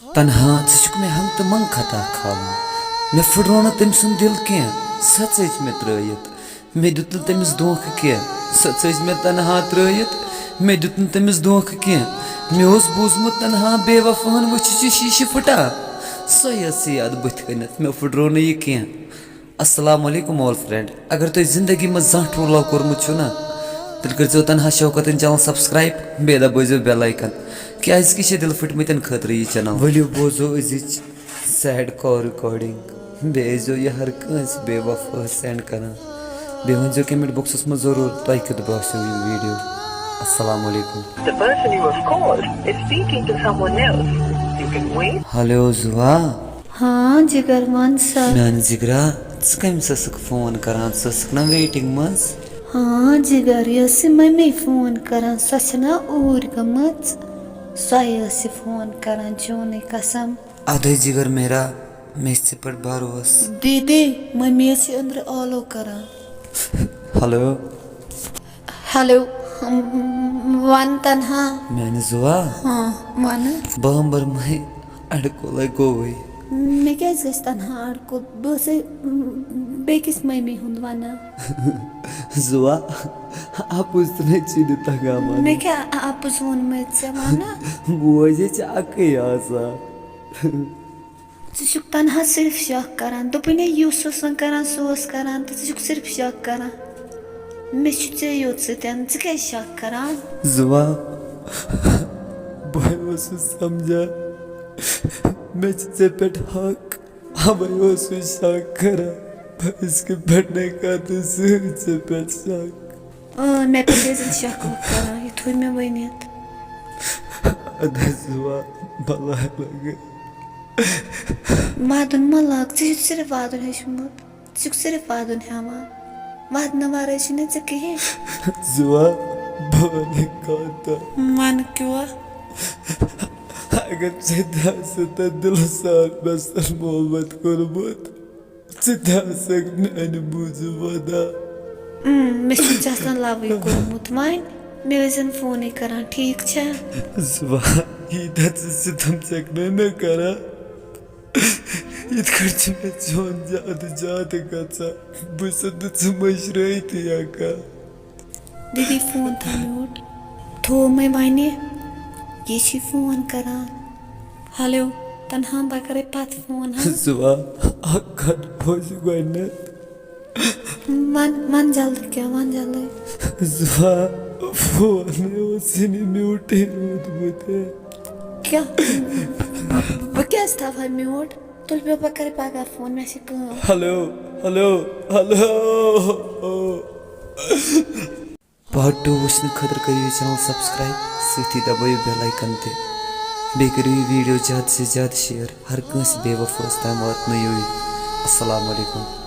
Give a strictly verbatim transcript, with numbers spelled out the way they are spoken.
تنہا، ژٕ چھُکھ مےٚ ہنٛگتہٕ منٛگ خطا کھالان۔ مےٚ پھٕٹرو نہٕ تٔمۍ سُنٛد دِل کینٛہہ، سۄ ژٔج مےٚ ترٛٲیِتھ۔ مےٚ دیُت نہٕ تٔمِس دھوکہٕ کینٛہہ، سۄ ژٔج مےٚ تنہا ترٛٲیِتھ۔ مےٚ دیُت نہٕ تٔمِس دھوکہٕ کینٛہہ۔ مےٚ اوس بوٗزمُت، تنہا بے وفاہن وٕچھِتھ چھُ شیٖشہٕ پھٕٹان۔ سۄے ٲس سۄ یاد بٕتھِ کَنٮ۪تھ، مےٚ پھٕٹرو نہٕ یہِ کینٛہہ۔ السلام علیکم all friend، اگر تۄہہِ زندگی منٛز زانٛہہ true love کوٚرمُت چھُو نا، تیٚلہِ کٔرۍزیو تنہا شوکتٕنۍ channel subscribe، بیٚیہِ دبٲیزیو bell icon، کیٛازِ کہِ چھِ دِل پھٕٹمٕتٮ۪ن خٲطرٕ یہِ channel۔ ؤلِو بوزو أزِچ sad call recording، بیٚیہِ ٲسۍزیو یہِ ہر کٲنٛسہِ بے وفاہس send کران، بیٚیہِ ؤنۍزیو comment boxس منٛز ضروٗر تۄہہِ کیُتھ باسیو یہِ video۔ السلام علیکم۔ The person you have called is speaking to someone else. You can wait. Hello زُوا۔ ہاں جگر، وَن سا۔ میانہِ جگرا، ژٕ کٔمِس ٲسٕکھ فون کران؟ ژٕ ٲسٕکھ نا waiting منٛز؟ ہاں جگر، یہِ ٲس ممی فون کران، سۄ چھےٚ نا اوٗرۍ گٔمٕژ، سۄے ٲس یہِ فون کران، چونُے قسم۔ ادے جگر میرا، مےٚ چھِ ژےٚ پٮ۪ٹھ بھروسہٕ۔ دیدی، ممی ٲس یہِ أنٛدرٕ آلو کران۔ ہیلو۔ ہیلو، وَن تنہا۔ میانہِ زُوا۔ ہاں، وَنہٕ۔ بہٕ ہمبر مہٕ اڑکُلے گوٚوُے۔ مےٚ کیٛازِ گژھِ تنہا اڑکُل؟ بہٕ ٲسے بیٚکِس مٔمی ہُنٛد وَنان۔ زُوا، اَپُز تہٕ مےٚ چھُے نہٕ تگان وَنُن۔ مےٚ کیٛاہ اَپُز ووٚن مےٚ ژےٚ وَنہٕ؟ موجے چھِ اَکٕے آسان۔ ژٕ چھُکھ تنہا صرف شک کران۔ دوٚپُے نہ، یُس اوس وۄنۍ کران، سُہ اوس کران، تہٕ ژٕ چھُکھ صرف شک کران۔ مےٚ چھُ ژےٚ یوت سۭتۍ، ژٕ کیٛازِ شک کران؟ زُوا، بہٕ اوسُس سمجھان، مےٚ چھُ ژےٚ پٮ۪ٹھ حق، اَوَے اوسُس شک کران۔ بہٕ ٲسٕس کہِ پٮ۪ٹھ نَے کَتھ سۭتۍ ژےٚ پٮ۪ٹھ شک۔ اۭں، مےٚ پٮ۪ٹھ ٲسۍ زِ شک وک کران، یہِ تھوٚو مےٚ ؤنِتھ۔ اَدٕ حظ، زُوا، بَلاے لَگے۔ وَدُن مہ لاگ، ژےٚ چھُتھ صرف وَدُن ہیوٚچھمُت، ژٕ چھُکھ صرف وَدُن ہٮ۪وان، وَدنہٕ وَرٲے چھُنہٕ ژےٚ کِہیٖنۍ۔ زُوا، بہٕ وَنہٕ کَتھ اَکھ۔ وَن کیٛاہ؟ اگر ژےٚ تہِ آسہِ تَتھ دِلہٕ سان مےٚ سۭتۍ محبت کوٚرمُت، ژٕ تہِ آسکھ میانہِ موٗجوٗب ودا۔ اۭں، مےٚ چھُنہٕ ژےٚ سۭتۍ لَوٕے کوٚرمُت وۄنۍ۔ مےٚ ٲسۍ زَن فونٕے کران، ٹھیٖک چھا؟ زُوا، ییٖتیٛاہ ژٕ ستم ژَکھ نہٕ مےٚ کران، یِتھ کٲٹھۍ چھُ مےٚ چون زیادٕ زیادٕ گژھان۔ بہٕ چھُس نہٕ ژٕ مٔشرٲیتھٕے ہٮ۪کان۔ دیدی، فون تھاو میوٗٹ۔ تھوو مےٚ وَنہِ، یہِ چھِ فون کران۔ ہیلو، تنہا، بہٕ کرے پتہٕ فون، ہا؟ زُوا، اکھ کتھ بوز گۄڈٕنٮ۪تھ۔ وَن، وَن جلدی، کیٛاہ وَن جلدی؟ زُوا، فون اوس ژھٕنہِ میوٗٹٕے روٗدمُت، ہے۔ کیٛاہ؟ بہٕ کیٛازِ تھاوہا میوٗٹ؟ تُل بیٚہہ، بہٕ کرٕ پگاہ فون، مےٚ چھِ کٲم۔ Hello, hello, hello. Part two وٕچھنہٕ خٲطرٕ کٔرِو یہِ channel subscribe، سۭتی دبٲیِو bell icon تہِ۔ بیٚیہِ کٔرِو یہِ video زیادٕ سے زیادٕ share، ہر کٲنٛسہِ بے وفاہَس تام واتنٲیِو یہِ۔ السلام علیکم۔